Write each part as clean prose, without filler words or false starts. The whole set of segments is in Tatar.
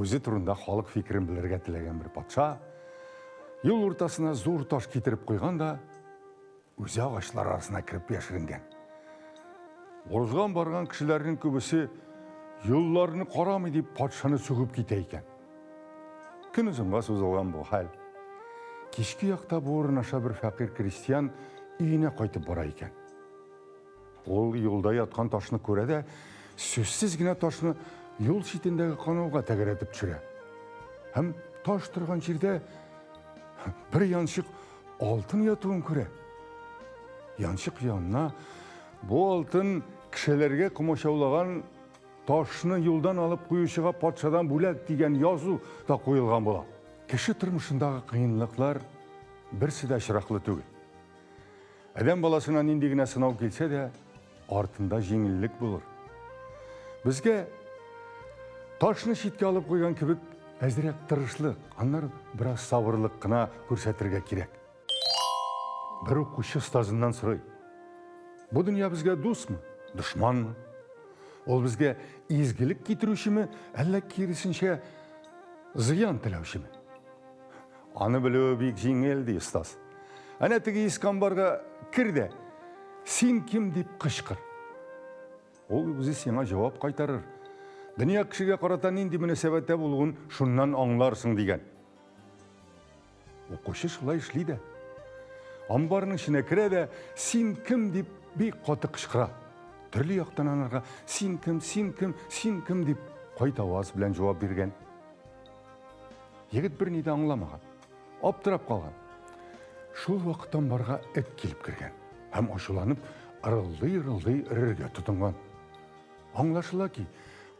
Үзе турында халык фикерен белергә теләгән бер патша юл уртасына зур таш китереп куйган да, үзе агачлар арасына кереп яшеренгән. Узган барган кешеләрнең күбесе юлларны карамый дип патшаны сүгеп китә икән. Көн озынга сузылган бу хәл. Кичке якта бу урын аша бер фәкыйрь крестьян өенә кайтып бара икән. Ул юлда яткан ташны күрә дә, сүзсез генә ташны юл читендәге канауга тәгәрәтеп төшерә. Һәм таш торган җирдә бер янчык алтын ятуын күрә. Янчык янына бу алтын кешеләргә комачаулаган ташны юлдан алып куючыга патшадан бүләк дигән язу да куелган була. Кеше тормышындагы кыенлыклар берсе дә очраклы түгел. Адәм баласына нинди генә сынау килсә дә, артында җиңеллек булыр. Безгә ташны читкә алып куйган кебек әзрәк тырышлык, аннары бераз сабырлык кына күрсәтергә кирәк. Бер укучы остазыннан сорый. Бу дөнья безгә дусмы, дошманмы? Ул безгә изгелек китерүчеме, әллә киресенчә зыян теләүчеме? Аны белүе бик җиңел, ди остаз. Әнә теге иске амбарга кер дә, син кем дип кычкыр. Ул үзе сиңа җавап кайтарыр. Дөнья кешегә карата нинди мөнәсәбәттә булуын шуннан аңларсың, дигән. Укучы шулай эшли дә. Амбарның эченә керә дә, син кем дип бик каты кычкыра. Төрле яктан анарга син кем, син кем, син кем дип кайтаваз белән җавап биргән. Егет берни дә аңламаган. Аптырап калган. Шул вакыт амбарга эт килеп кергән һәм ачуланып ырылдый-ырылдый өрергә тотынган. Аңлашыла ки,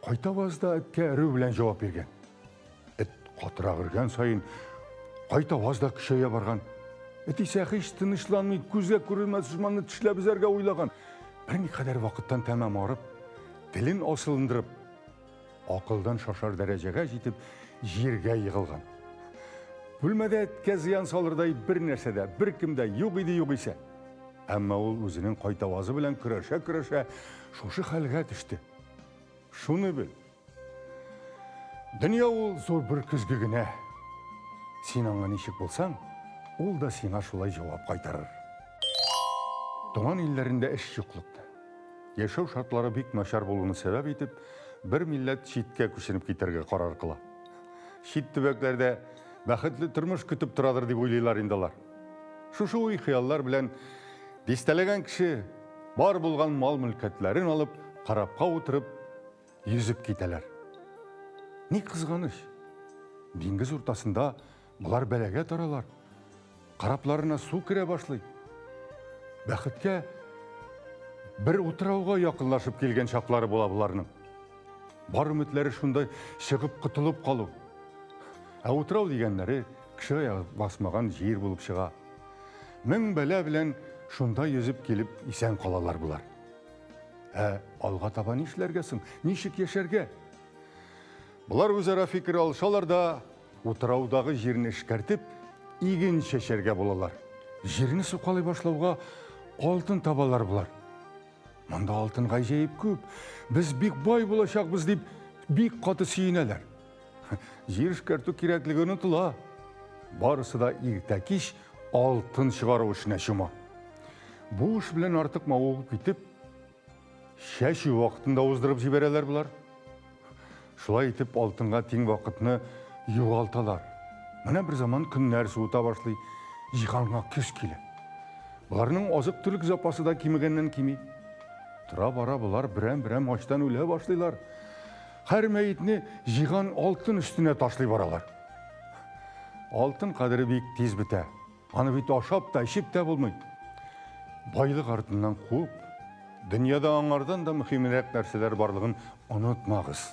кайтаваз да эткә өрү белән җавап биргән. Эт катырак өргән саен кайтаваз да көчәя барган. Эт исә һич тынычланмый, күзгә күренмәс дошманны тешләп өзәргә уйлаган. Берникадәр вакыттан тәмам арып, телен асылындырып, акылдан шашар дәрәҗәгә җитеп, җиргә егылган. Бүлмәдә эткә зыян салырдай бер нәрсә дә, беркем дә юк иде югыйсә. Әмма ул үзенең кайтавазы белән көрәшә-көрәшә шушы хәлгә төште. Шуны бел. Дөнья ул зур бер көзге генә. Син аңа ничек булсаң, ул да сиңа шулай җавап кайтарыр. Туган илләрендә эш юклыкны, яшәү шартлары бик начар булуны сәбәп итеп, бер милләт читкә күченеп китәргә карар кыла. Чит төбәкләрдә бәхетле тормыш көтеп торадыр дип уйлыйлар инде алар. Шушы уй-хыяллар белән дистәләгән кеше бар булган мал-мөлкәтләрен алып, корабка утырып, йөзеп китәләр. Ни кызганыч, диңгез уртасында болар бәлагә таралар. Корабларына су керә башлый. Бәхеткә бер утрауга якынлашып килгән чаклары була боларның. Бар өметләре шунда чыгып котылып калу. Ә утрау дигәннәре кеше аягы басмаган җир булып чыга. Мең бәла белән шунда йөзеп килеп исән калалар болар. Ә алга таба нишләргә соң? Ничек яшәргә? Болар үзара фикер алышалар да, утраудагы җирне эшкәртеп, иген чәчәргә булалар. Җирне сукалый башлауга алтын табалар болар. Монда алтын гаҗәеп күп. Без бик бай булачакбыз дип, бик каты сөенәләр. Җир эшкәртү кирәклеге онытыла. Барысы да иртә-кич алтын чыгару эшенә чума. Бу эш белән артык мавыгып китеп, чәчү вакытын да уздырып җибәрәләр болар. Шулай итеп, алтынга тиң вакытны югалталар. Менә бер заман көннәр суыта башлый, җиһанга көз килә. Боларның азык-төлек запасы да кимегәннән кими. Тора-бара болар берәм-берәм ачтан үлә башлыйлар. Һәр мәетне җыйган алтын өстенә ташлый баралар. Алтын кадере бик тиз бетә. Аны бит ашап та, эчеп тә булмый. Байлык артыннан куып, дөньяда аңардан да мөһимрәк нәрсәләр барлыгын онытмагыз.